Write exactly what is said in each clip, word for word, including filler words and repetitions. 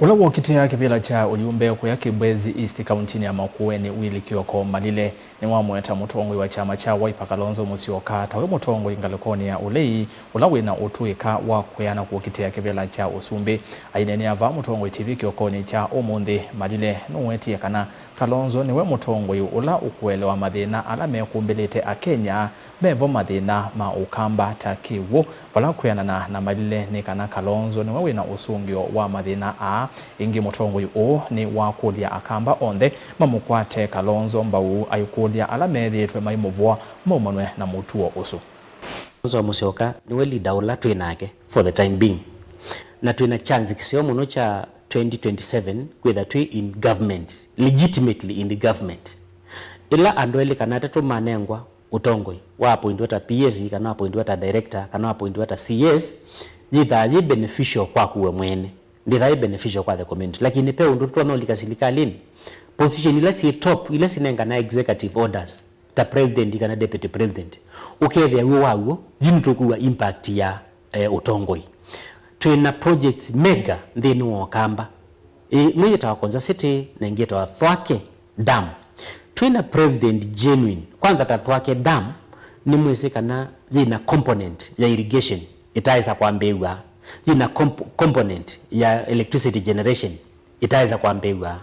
Ũla wokitĩa kĩvĩla kya ũyumbe kũya Kĩbwezi East kauntinĩ ya Makueni, Willy Kioko Malile, nĩwamũeta mũtongoi wa kyama kya Wiper Kalonzo Musyoka tawe mũtongoi ngalĩkonĩ ya ũlei ũla wĩna ũtũĩka wa kwĩana kũkitĩa kĩvĩla kya ũsumbĩ. Aineenea vaa Mũtongoi T V kĩokonĩ kya ũmũnthĩ, Malile nũwetie kana Kalonzo nĩwe mũtongoi ũla ũkũelewa mathĩna ala mekũmbĩlĩte Akenya. Mevo mathĩna ma ũkamba ta kĩw'ũ. Vala kwĩanana na Malile nĩ kana Kalonzo nĩwe wĩna ũsũngĩo wa mathĩna aa. Ĩngĩ mũtongoi ũũ nĩwakũlya Akamba onthe mamũkwate Kalonzo mbau, aikũlya ala methĩĩtwe maimũvũa maumanwe na mũtuo ũsu. Kalonzo wa Musyoka nĩwe leader ũla twĩ nake for the time being. Na twĩ na chance kĩseo mũno kya twenty twenty-seven kwĩtha twĩ in government, legitimately in the government. Ĩla andũ elĩ kana atatũ manengwa ũtongoi, wa appointiwa ta P S, kana wa appointiwa ta director, kana wa appointiwa ta C S, yĩthaa yĩ beneficial kwaku we mwene. Ndĩthaa yĩ beneficial kwa the community. Lakini pe ũndũ tũtonya ũlika silikalĩnĩ, position ila syĩ top, ila sinengana executive orders, ta president kana deputy president, ũkethĩa w'o wa w'o, yu nĩtũkuwa impact ya, eh, ũtongoi. Twĩ na projects mega nthĩnĩ wa Ũkamba. Ĩ, ĩmwe yĩtawa Konza City, na ĩngĩ yĩtawa Thwake Dam. Twĩ na president genuine. Kwanza ta Thwake Dam, nĩmwĩsĩ kana yĩ na component ya irrigation ĩtaĩsa kwambĩĩw'a, yĩ na comp-, component ya electricity generation ĩtaĩsa kwambĩĩw'a.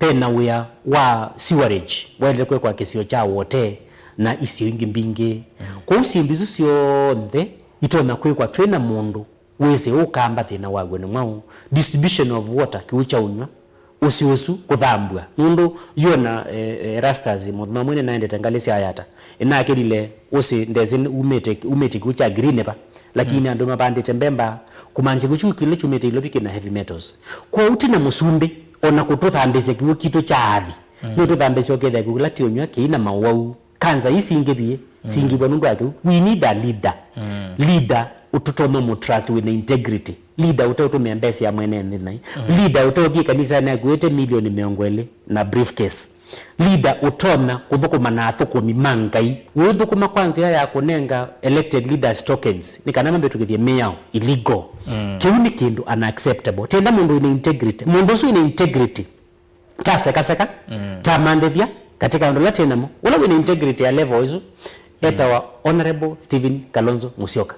Ve na wĩa wa sewerage waĩlĩte kwĩkwa kĩsio kya Wote na isio ingĩ mbingĩ. Kwoou syĩndũ isu syonthe itonya kwĩkwa twĩ na mũndũ wĩsĩ Ũkamba thĩna waw'o nĩ mwaũ, distribution of water, kĩw'ũ kya ũnyw'a, ũsĩ ũsu, kũthambw'a. Nũndũ yona, eh, eh, Erastus mũthenya ũmwe nĩnaendete ngalĩ sya Yata, ĩnakĩlile ũsĩ ndesĩ umĩte, umĩte kĩw'ũ kya green va, lakini andũ mavandĩte mbemba, kũmaanisha kĩw'ũ kĩla kyumĩte Ilovi kĩna heavy metals. Kwoou ti na mũsumbĩ ona kũtũthambĩsya kĩw'ũ kitũ kya athi. Nũtũthambĩsya ũkethĩa kĩw'ũ kĩla tũũnyw'a kĩi na mawau. Kanza ii singĩvie, singĩvwa nũndũ wa kĩu. We need a leader. Leader ũtũtonya mũtrust wĩna integrity. Leader ũteũtũmĩa mbesa ya mwene nthĩ nai. Leader ũteũthiĩ kanisanĩ akuĩte milioni mĩongo ĩlĩ na briefcase. Leader ũtonya kũthũkũma na athũkũmi ma Ngai. Ũithũkũma kwa nzĩa ya kũnenga elected leaders tokens, nĩ kana mambĩtũkĩthye mĩao illegal. Kĩu nĩ kĩndũ unacceptable. Tenda mũndũ wĩna integrity. Mũndũ ũsu wĩna integrity. Ta sekaseka, ta manthĩthya, katika andũ ala twĩ namo. Ũla wĩna integrity ya level ĩsu, etawa Honorable Stephen Kalonzo Musyoka.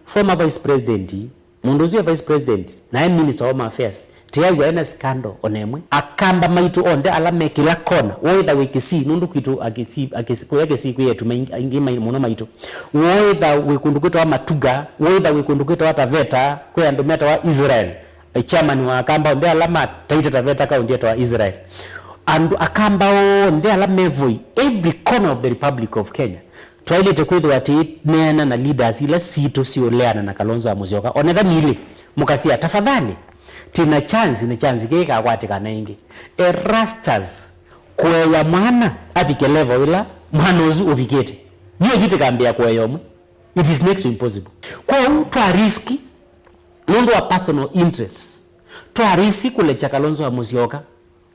Former Vice President, mũndũ ũsu e Vice President, na e Minister wa Home Affairs, tĩaw'a ena scandal ona ĩmwe. Akamba maitũ onthe ala me kĩla kona, woĩtha wĩ Kisii, nũndũ kwitũ Akisii, Akisii, kũya Kisii kwĩ etu maingĩ, aingĩ mai-, mũno maitũ. Woĩtha wĩ kũndũ kwĩtawa Matuga, woĩtha wĩ kũndũ kwĩtawa Taveta, kwĩ andũ metawa Israel. Chairman wa Akamba onthe ala mataĩte Taveta kaũnti etawa Israel. Andũ Akamba onthe ala me Voi, every corner of the Republic of Kenya, twaĩlĩte kwĩthĩwa tĩneana na leaders ila sitũ siũleana na Kalonzo wa Musyoka. Onetha nilĩ, mũkasya, tafadhali, tĩna chance, na chance kĩĩ ĩkakwatĩkana ĩngĩ. Erastus kũea mwana avike level ĩla mwana ũsu ũvikĩte. Yĩĩ yu tĩkambĩa kũea ũmwe. It is next to impossible. Kwoou twa risk nũndũ wa personal interests. Twa risk kũlekya Kalonzo wa Musyoka,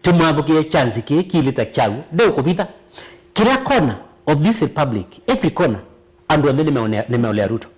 tũmwathũkĩe chance kĩĩ kĩlĩ ta kyaũ, ndeũkũvitha. Kĩla corner of this republic, every corner, andũ onthe nĩmeonea, nĩmeolea Ruto.